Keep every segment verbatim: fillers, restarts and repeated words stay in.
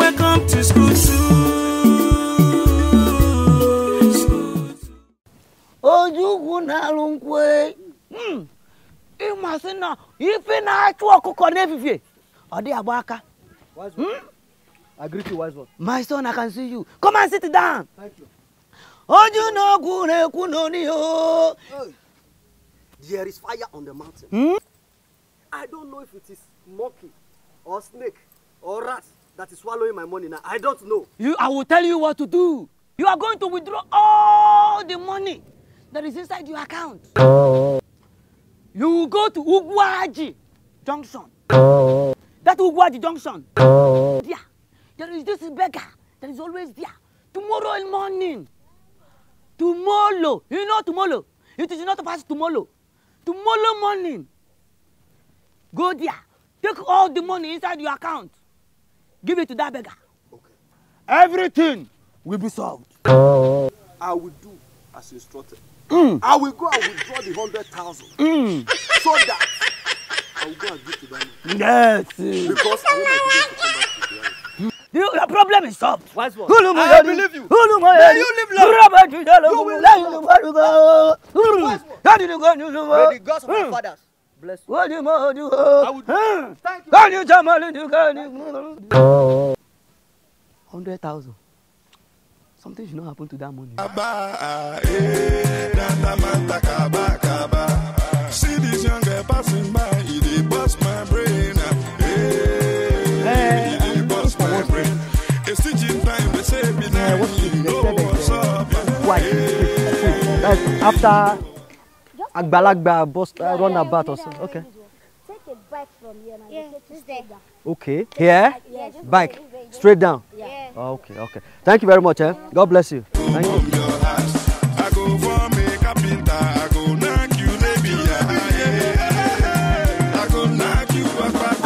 Welcome to school too. Ojukwu na-alụ nkwe. Hmm. Ị ma sị na ife na-achụ ọkụkọ n'efifie, ọ dị agba aka. Wise one. I greet you, wise one. My son, I can see you. Come and sit down. Thank you. Oju na-ekwu na-ekwu n'oni o. Hey, there is fire on the mountain. Hmm? I don't know if it is monkey or snake or rat that is swallowing my money now. I don't know. You, I will tell you what to do. You are going to withdraw all the money that is inside your account. You will go to Ugwuaji Junction. That Ugwuaji Junction. There, there is this beggar that is always there. Tomorrow in morning. Tomorrow. You know tomorrow. It is not past tomorrow. Tomorrow morning. Go there. Take all the money inside your account. Give it to that beggar. Okay. Everything will be solved. I will do as instructed. Mm. I will go and withdraw the hundred thousand Mm. so that I will go and give to them Yes. because I want my business to come back to reality. You, your problem is solved. Wise one. Ulu I muyari. Believe you. Ulu muyari. You live long. Ulu muyari. You will live long. Wise one. May the gods of my fathers bless you. What do you want to do? I would Thank you. Can you jam a little? Hundred thousand. Something should not happen to that money. Kaba, ah, eh, that man take kaba, kaba. See this young girl passing by, it dey bust my brain, ah. Eh, it dey bust my brain. It's teaching time, they say be nice, you know what's up. Why? That's after Agbalagba bus uh, runabout or so. Okay. Take a bike from here now. Yeah, it's there. Okay. Here. Yes. Bike. Straight down. Yeah. Okay. Okay. Thank you very much. Eh? God bless you. Thank you. I go for me carpenter, I go knock you, baby, yeah, yeah. I go knock you, back, back.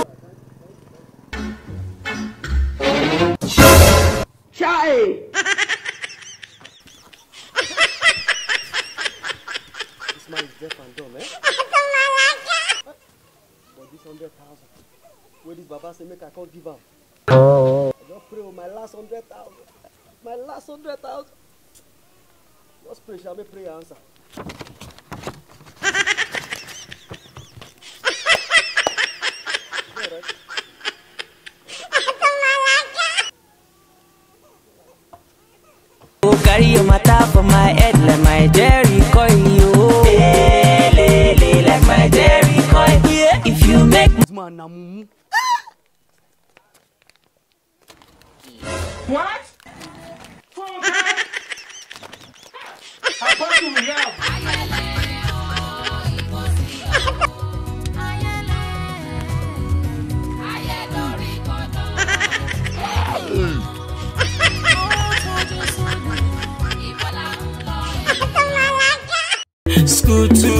Chai! This man is deaf and dumb, eh? But this hundred thousand, where this Baba say make I come give am. I just pray for my last hundred thousand. My last hundred thousand. Just pray, shall we pray answer? Go carry your matter for my head like my Jerry coil, yo. Hey, lele, like my Jerry coil. Yeah, if you make This man na mumu. What? Funke! Apostle, we have. School too.